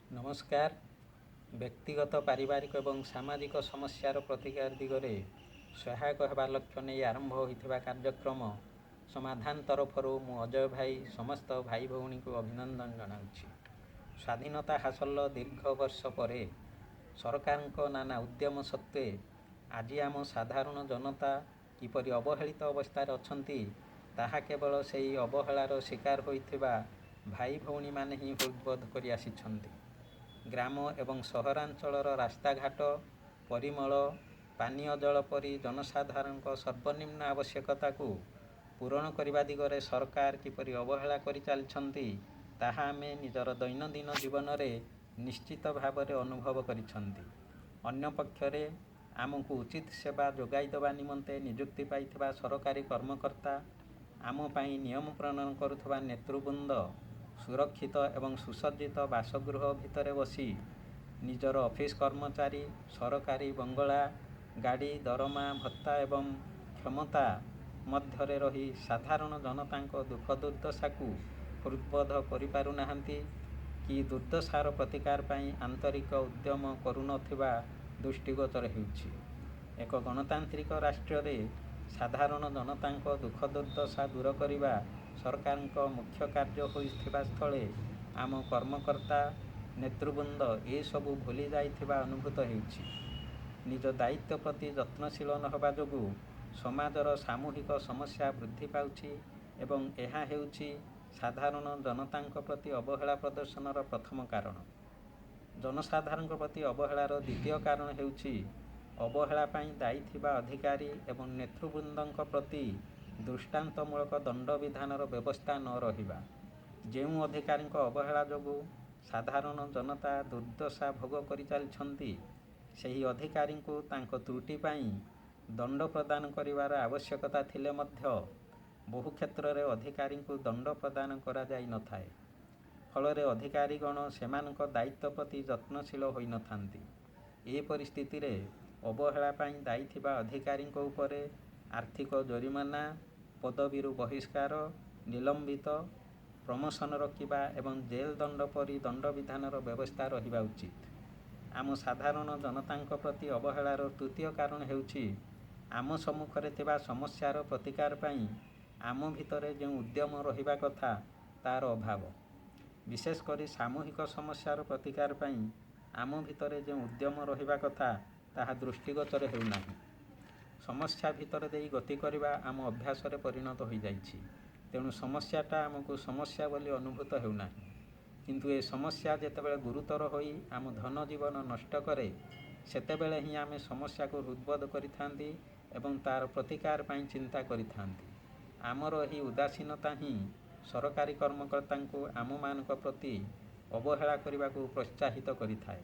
ନମସ୍କାର। ବ୍ୟକ୍ତିଗତ, ପାରିବାରିକ ଏବଂ ସାମାଜିକ ସମସ୍ୟାର ପ୍ରତିକାର ଦିଗରେ ସହାୟକ ହେବା ଲକ୍ଷ୍ୟ ନେଇ ଆରମ୍ଭ ହୋଇଥିବା କାର୍ଯ୍ୟକ୍ରମ ସମାଧାନ ତରଫରୁ ମୁଁ ଅଜୟ ଭାଇ ସମସ୍ତ ଭାଇ ଭଉଣୀଙ୍କୁ ଅଭିନନ୍ଦନ ଜଣାଉଛି। ସ୍ୱାଧୀନତା ହାସଲର ଦୀର୍ଘ ବର୍ଷ ପରେ ସରକାରଙ୍କ ନାନା ଉଦ୍ୟମ ସତ୍ତ୍ୱେ ଆଜି ଆମ ସାଧାରଣ ଜନତା କିପରି ଅବହେଳିତ ଅବସ୍ଥାରେ ଅଛନ୍ତି, ତାହା କେବଳ ସେହି ଅବହେଳାର ଶିକାର ହୋଇଥିବା ଭାଇ ଭଉଣୀମାନେ ହିଁ ହୃଦବୋଧ କରି ଆସିଛନ୍ତି। ଗ୍ରାମ ଏବଂ ସହରାଞ୍ଚଳର ରାସ୍ତାଘାଟ, ପରିମଳ, ପାନୀୟ ଜଳ ପରି ଜନସାଧାରଣଙ୍କ ସର୍ବନିମ୍ନ ଆବଶ୍ୟକତାକୁ ପୂରଣ କରିବା ଦିଗରେ ସରକାର କିପରି ଅବହେଳା କରିଚାଲିଛନ୍ତି, ତାହା ଆମେ ନିଜର ଦୈନନ୍ଦିନ ଜୀବନରେ ନିଶ୍ଚିତ ଭାବରେ ଅନୁଭବ କରିଛନ୍ତି। ଅନ୍ୟପକ୍ଷରେ ଆମକୁ ଉଚିତ ସେବା ଯୋଗାଇ ଦେବା ନିମନ୍ତେ ନିଯୁକ୍ତି ପାଇଥିବା ସରକାରୀ କର୍ମକର୍ତ୍ତା, ଆମ ପାଇଁ ନିୟମ ପ୍ରଣୟନ କରୁଥିବା ନେତୃବୃନ୍ଦ ସୁରକ୍ଷିତ ଏବଂ ସୁସଜ୍ଜିତ ବାସଗୃହ ଭିତରେ ବସି ନିଜର ଅଫିସ କର୍ମଚାରୀ, ସରକାରୀ ବଙ୍ଗଳା, ଗାଡ଼ି, ଦରମା, ଭତ୍ତା ଏବଂ କ୍ଷମତା ମଧ୍ୟରେ ରହି ସାଧାରଣ ଜନତାଙ୍କ ଦୁଃଖ ଦୁର୍ଦ୍ଦଶାକୁ ହୃଦବୋଧ କରିପାରୁନାହାନ୍ତି କି ଦୁର୍ଦ୍ଦଶାର ପ୍ରତିକାର ପାଇଁ ଆନ୍ତରିକ ଉଦ୍ୟମ କରୁନଥିବା ଦୃଷ୍ଟିଗୋଚର ହେଉଛି। ଏକ ଗଣତାନ୍ତ୍ରିକ ରାଷ୍ଟ୍ରରେ ସାଧାରଣ ଜନତାଙ୍କ ଦୁଃଖ ଦୁର୍ଦ୍ଦଶା ଦୂର କରିବା ସରକାରଙ୍କ ମୁଖ୍ୟ କାର୍ଯ୍ୟ ହୋଇଥିବା ସ୍ଥଳେ ଆମ କର୍ମକର୍ତ୍ତା, ନେତୃବୃନ୍ଦ ଏସବୁ ଭୁଲି ଯାଇଥିବା ଅନୁଭୂତ ହେଉଛି। ନିଜ ଦାୟିତ୍ୱ ପ୍ରତି ଯତ୍ନଶୀଳ ନ ହେବା ଯୋଗୁଁ ସମାଜର ସାମୂହିକ ସମସ୍ୟା ବୃଦ୍ଧି ପାଉଛି ଏବଂ ଏହା ହେଉଛି ସାଧାରଣ ଜନତାଙ୍କ ପ୍ରତି ଅବହେଳା ପ୍ରଦର୍ଶନର ପ୍ରଥମ କାରଣ। ଜନସାଧାରଣଙ୍କ ପ୍ରତି ଅବହେଳାର ଦ୍ୱିତୀୟ କାରଣ ହେଉଛି ଅବହେଳା ପାଇଁ ଦାୟୀ ଥିବା ଅଧିକାରୀ ଏବଂ ନେତୃବୃନ୍ଦଙ୍କ ପ୍ରତି ଦୃଷ୍ଟାନ୍ତମୂଳକ ଦଣ୍ଡବିଧାନର ବ୍ୟବସ୍ଥା ନ ରହିବା। ଯେଉଁ ଅଧିକାରୀଙ୍କ ଅବହେଳା ଯୋଗୁଁ ସାଧାରଣ ଜନତା ଦୁର୍ଦ୍ଦଶା ଭୋଗ କରିଚାଲିଛନ୍ତି, ସେହି ଅଧିକାରୀଙ୍କୁ ତାଙ୍କ ତ୍ରୁଟି ପାଇଁ ଦଣ୍ଡ ପ୍ରଦାନ କରିବାର ଆବଶ୍ୟକତା ଥିଲେ ମଧ୍ୟ ବହୁ କ୍ଷେତ୍ରରେ ଅଧିକାରୀଙ୍କୁ ଦଣ୍ଡ ପ୍ରଦାନ କରାଯାଇନଥାଏ। ଫଳରେ ଅଧିକାରୀଗଣ ସେମାନଙ୍କ ଦାୟିତ୍ୱ ପ୍ରତି ଯତ୍ନଶୀଳ ହୋଇନଥାନ୍ତି। ଏପରି ସ୍ଥିତିରେ ଅବହେଳା ପାଇଁ ଦାୟୀ ଥିବା ଅଧିକାରୀଙ୍କ ଉପରେ ଆର୍ଥିକ ଜୋରିମାନା, ପଦବୀରୁ ବହିଷ୍କାର, ନିଲମ୍ବିତ, ପ୍ରମୋସନ ରୋକିବା ଏବଂ ଜେଲ ଦଣ୍ଡ ପରି ଦଣ୍ଡବିଧାନର ବ୍ୟବସ୍ଥା ରହିବା ଉଚିତ। ଆମ ସାଧାରଣ ଜନତାଙ୍କ ପ୍ରତି ଅବହେଳାର ତୃତୀୟ କାରଣ ହେଉଛି ଆମ ସମ୍ମୁଖରେ ଥିବା ସମସ୍ୟାର ପ୍ରତିକାର ପାଇଁ ଆମ ଭିତରେ ଯେଉଁ ଉଦ୍ୟମ ରହିବା କଥା, ତା'ର ଅଭାବ। ବିଶେଷ କରି ସାମୂହିକ ସମସ୍ୟାର ପ୍ରତିକାର ପାଇଁ ଆମ ଭିତରେ ଯେଉଁ ଉଦ୍ୟମ ରହିବା କଥା, ତାହା ଦୃଷ୍ଟିଗୋଚର ହେଉନାହିଁ। ସମସ୍ୟା ଭିତରେ ଦେଇ ଗତି କରିବା ଆମ ଅଭ୍ୟାସରେ ପରିଣତ ହୋଇଯାଇଛି। ତେଣୁ ସମସ୍ୟାଟା ଆମକୁ ସମସ୍ୟା ବୋଲି ଅନୁଭୂତ ହେଉନାହିଁ। କିନ୍ତୁ ଏ ସମସ୍ୟା ଯେତେବେଳେ ଗୁରୁତର ହୋଇ ଆମ ଧନ ଜୀବନ ନଷ୍ଟ କରେ, ସେତେବେଳେ ହିଁ ଆମେ ସମସ୍ୟାକୁ ହୃଦବୋଧ କରିଥାନ୍ତି ଏବଂ ତା'ର ପ୍ରତିକାର ପାଇଁ ଚିନ୍ତା କରିଥାନ୍ତି। ଆମର ଏହି ଉଦାସୀନତା ହିଁ ସରକାରୀ କର୍ମକର୍ତ୍ତାଙ୍କୁ ଆମମାନଙ୍କ ପ୍ରତି ଅବହେଳା କରିବାକୁ ପ୍ରୋତ୍ସାହିତ କରିଥାଏ।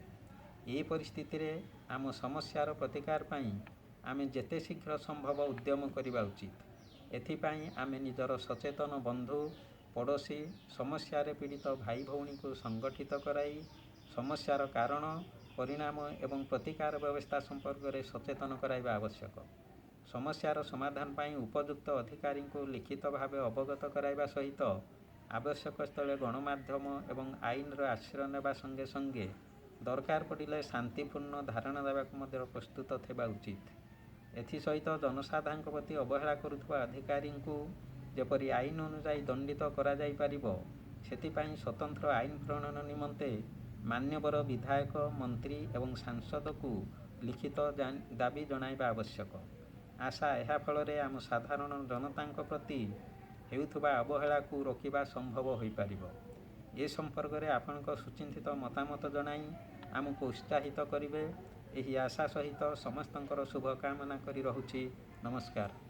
ଏ ପରିସ୍ଥିତିରେ ଆମ ସମସ୍ୟାର ପ୍ରତିକାର ପାଇଁ ଆମେ ଯେତେ ଶୀଘ୍ର ସମ୍ଭବ ଉଦ୍ୟମ କରିବା ଉଚିତ। ଏଥିପାଇଁ ଆମେ ନିଜର ସଚେତନ ବନ୍ଧୁ, ପଡ଼ୋଶୀ, ସମସ୍ୟାରେ ପୀଡ଼ିତ ଭାଇ ଭଉଣୀଙ୍କୁ ସଂଗଠିତ କରାଇ ସମସ୍ୟାର କାରଣ, ପରିଣାମ ଏବଂ ପ୍ରତିକାର ବ୍ୟବସ୍ଥା ସମ୍ପର୍କରେ ସଚେତନ କରାଇବା ଆବଶ୍ୟକ। ସମସ୍ୟାର ସମାଧାନ ପାଇଁ ଉପଯୁକ୍ତ ଅଧିକାରୀଙ୍କୁ ଲିଖିତ ଭାବେ ଅବଗତ କରାଇବା ସହିତ ଆବଶ୍ୟକ ସ୍ଥଳେ ଗଣମାଧ୍ୟମ ଏବଂ ଆଇନର ଆଶ୍ରୟ ନେବା ସଙ୍ଗେ ସଙ୍ଗେ ଦରକାର ପଡ଼ିଲେ ଶାନ୍ତିପୂର୍ଣ୍ଣ ଧାରଣା ଦେବାକୁ ମଧ୍ୟ ପ୍ରସ୍ତୁତ ଥିବା ଉଚିତ। ଏଥିସହିତ ଜନସାଧାରଣଙ୍କ ପ୍ରତି ଅବହେଳା କରୁଥିବା ଅଧିକାରୀଙ୍କୁ ଯେପରି ଆଇନ ଅନୁଯାୟୀ ଦଣ୍ଡିତ କରାଯାଇପାରିବ, ସେଥିପାଇଁ ସ୍ୱତନ୍ତ୍ର ଆଇନ ପ୍ରଣୟନ ନିମନ୍ତେ ମାନ୍ୟବର ବିଧାୟକ, ମନ୍ତ୍ରୀ ଏବଂ ସାଂସଦକୁ ଲିଖିତ ଦାବି ଜଣାଇବା ଆବଶ୍ୟକ। ଆଶା, ଏହା ଫଳରେ ଆମ ସାଧାରଣ ଜନତାଙ୍କ ପ୍ରତି ହେଉଥିବା ଅବହେଳାକୁ ରୋକିବା ସମ୍ଭବ ହୋଇପାରିବ। ଏ ସମ୍ପର୍କରେ ଆପଣଙ୍କ ସୁଚିନ୍ତିତ ମତାମତ ଜଣାଇ ଆମକୁ ଉତ୍ସାହିତ କରିବେ, ଏହି ଆଶା ସହିତ ସମସ୍ତଙ୍କର ଶୁଭକାମନା କରି ରହୁଛି। ନମସ୍କାର।